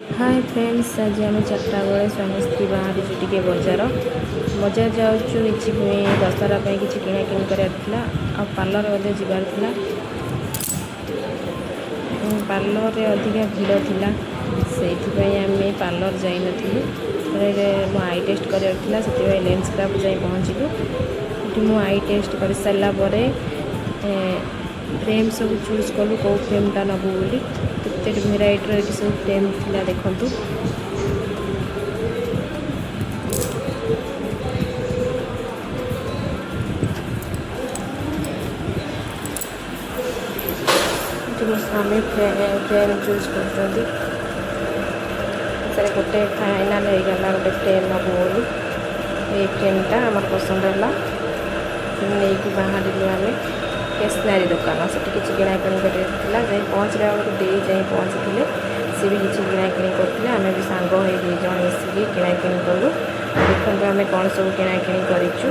ହାଏ friends, ଆଜି ଆମେ 4ଟା ବେଳେ ସ୍ୱାମୀ ସ୍ତ୍ରୀ ବାହାରିଛୁ ଟିକେ ବଜାର। ବଜାର ଯାଉଛୁ କିଛି ଦଶହରା ପାଇଁ କିଛି କିଣାକିଣି କରିବାର ଥିଲା, ଆଉ ପାର୍ଲର ମଧ୍ୟ ଯିବାର ଥିଲା। ପାର୍ଲରରେ ଅଧିକା ଭିଡ଼ ଥିଲା, ସେଇଥିପାଇଁ ଆମେ ପାର୍ଲର ଯାଇନଥିଲୁ। ମୋ I test କରିବାର ଥିଲା, ସେଥିପାଇଁ ଲେନ୍ସ କ୍ରାଫ୍ଟ ଯାଇ ପହଞ୍ଚିଲୁ। ଏଠି ମୁଁ I test କରିସାରିଲା ପରେ ଫ୍ରେମ୍ ସବୁ ଚୁଜ୍ କଲୁ, କେଉଁ ଫ୍ରେମ୍ଟା ନେବୁ ବୋଲି। କେତେ ଭେରାଇଟିର ଏଠି ସବୁ ଫ୍ରେମ୍ ଥିଲା ଦେଖନ୍ତୁ। ଏଠି ମୋ ସ୍ୱାମୀ ଫ୍ରେମ୍ ଚୁଜ୍ କରୁଛନ୍ତି। ଶେଷରେ ଗୋଟେ ଫାଇନାଲ୍ ହେଇଗଲା, ଗୋଟେ ଫ୍ରେମ୍ ନେବୁ ବୋଲି। ଏଇ ଫ୍ରେମ୍ଟା ଆମର ପସନ୍ଦ ହେଲା, ନେଇକି ବାହାରିଲୁ ଆମେ ଷ୍ଟେସନାରୀ ଦୋକାନ। ସେଠି କିଛି କିଣାକିଣି କରିବାର ଥିଲା। ଯାଇ ପହଞ୍ଚିଲା ବେଳକୁ ଦେଇ ଯାଇ ପହଞ୍ଚିଥିଲେ, ସେ ବି କିଛି କିଣାକିଣି କରୁଥିଲେ। ଆମେ ବି ସାଙ୍ଗ ହେଇ 2 ଜଣ ମିଶିକି କିଣାକିଣି କଲୁ। ଦେଖନ୍ତୁ ଆମେ କ'ଣ ସବୁ କିଣାକିଣି କରିଛୁ।